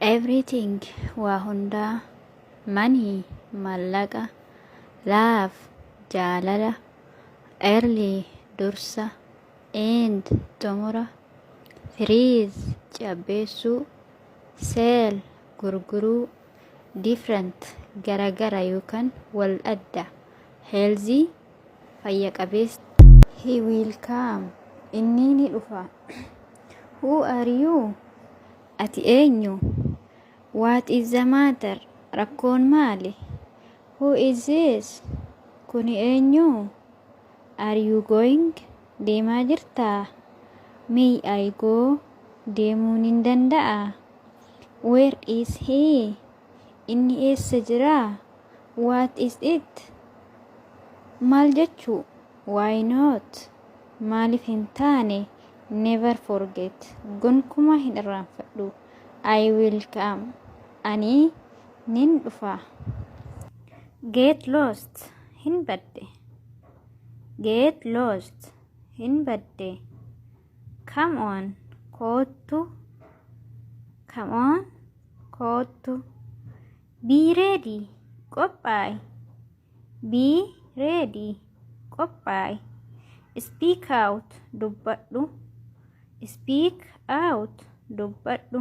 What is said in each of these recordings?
Everything waa hundaa. Money maallaqa. Love jaalala. Early dursa. End xumura. Freeze cabbeessuu. Sell gurguruu. Different garagara yookaan wal adda. Healthy fayya qabeessa. He will come inni ni dhufa. Who are you? Ati eenyu? What is the matter? Rakkoon maali? Who is this? Kuni eenyu? Are you going? Deemaa jirtaa? May I go? Deemuu nin danda'aa? Where is he? Inni eessa jira? What is it? Maal jechuu? Why not? Maaliif hin taane? Never forget. Gonkumaa hin irraanfadhu. I will come. Ani nin dhufa. Get lost. Hin badde. Get lost. Hin badde. Come on. Koottu. Come on. Koottu. Be ready. Qophaa'i. Be ready. Qophaa'i. Speak out. Dubbadhu. Speak out. Dubbadhu.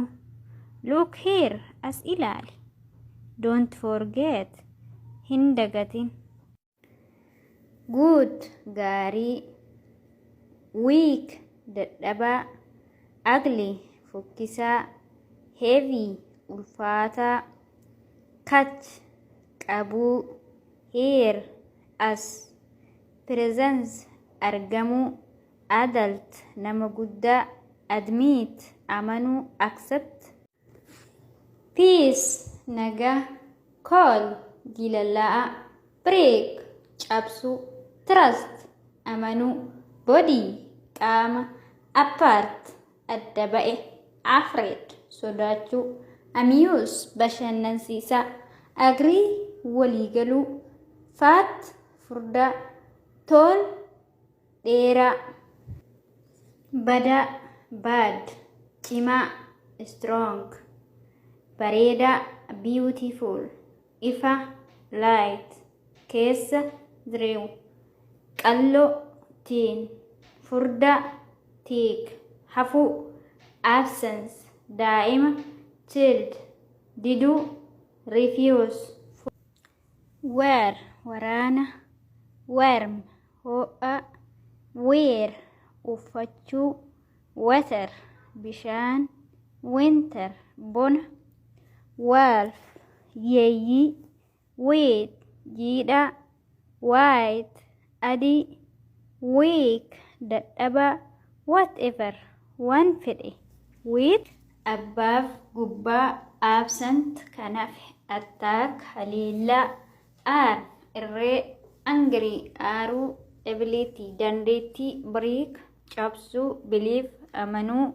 Look here. As ilaali. Don't forget. Hin dagatin. Good gaarii. Weak dadhabaa. Ugly fokkisaa. Heavy ulfaataa. Catch qabuu. Here as. Presence argamuu. Adult nama guddaa. Admit amanuu, accept. Peace nagaa. Cool giilallaa'aa. Break cabsuu. Trust amanuu. Body qaama. Apart adda ba'e. Afraid sodaachuu. Amuse bashannansiisaa. Agree waliigaluu. Fat furdaa. Tall dheeraa. Badaa, bad, cimaa, strong, bareedaa, beautiful, ifa, light, keessa, drew, qalloo, thin, furdaa, thick, hafuu, absence, daa'ima, child, diduu, refuse. War waraana. Warm ho'a. Wear uffachuu. Water bishaan. Winter bona. Wolf yeeyyii. Wet jiidhaa. White adii. Weak dadhabaa. Whatever waan fedhe. With above gubbaa. Absent kan hafe. Attack haleellaa. Arm irree. Angry aaruu. Ability dandeettii. Break cabsuu. Believe amanuu.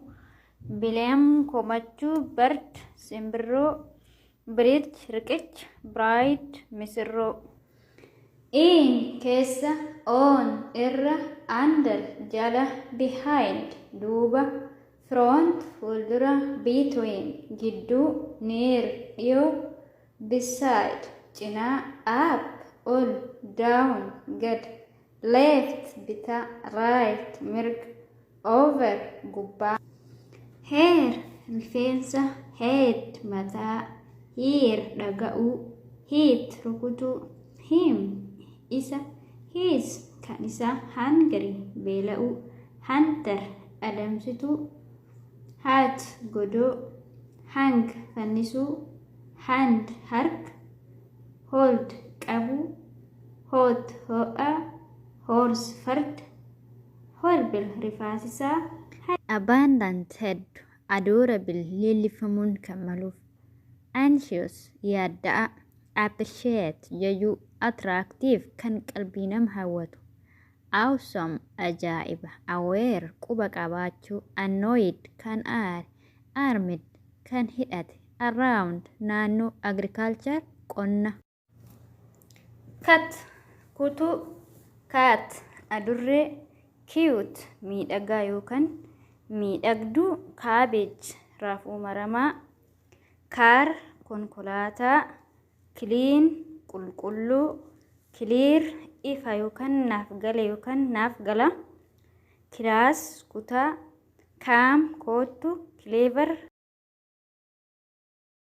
Blame komachuu. Bird simbirroo. Bridge riqicha. Bride misirroo. In keessa. On irra. Under jala. Behind duuba. Front fuuldura. Between gidduu. Near dhiyoo. Beside cinaa. Up ol. Down gad. Left bitaa. Right mirga. Over gubbaa. Hair rifeensa. Head mataa. Hear dhaga'uu. Hit rukutuu. Him isa. His kan isaa. Hungry beela'uu. Hunter adamsituu. Hut godoo. Hang fannisuu. Hand harka. Hold qabuu. Hot ho'a. Horse farda. Horrible rifaasisaa. Abundant hedduu. Adorable leellifamuun kan maluuf. Anxious yaadda'aa. Appreciate jajuu. Attractive kan qalbii nama hawwatu. Awesome ajaa'iba. Aware quba qabaachuu. Annoyed kan aare. Armed kan hidhate. Around naannoo. Agriculture qonna. Cut kutuu. Cat adurree. Cute miidhagaa yookaan miidhagduu. Cabbage raafuu maramaa. Car, konkolaataa. Clean, qulqulluu. Clear, ifa yookaan naaf gale yookaan naaf gala. Class, kutaa. Come, koottu. Clever.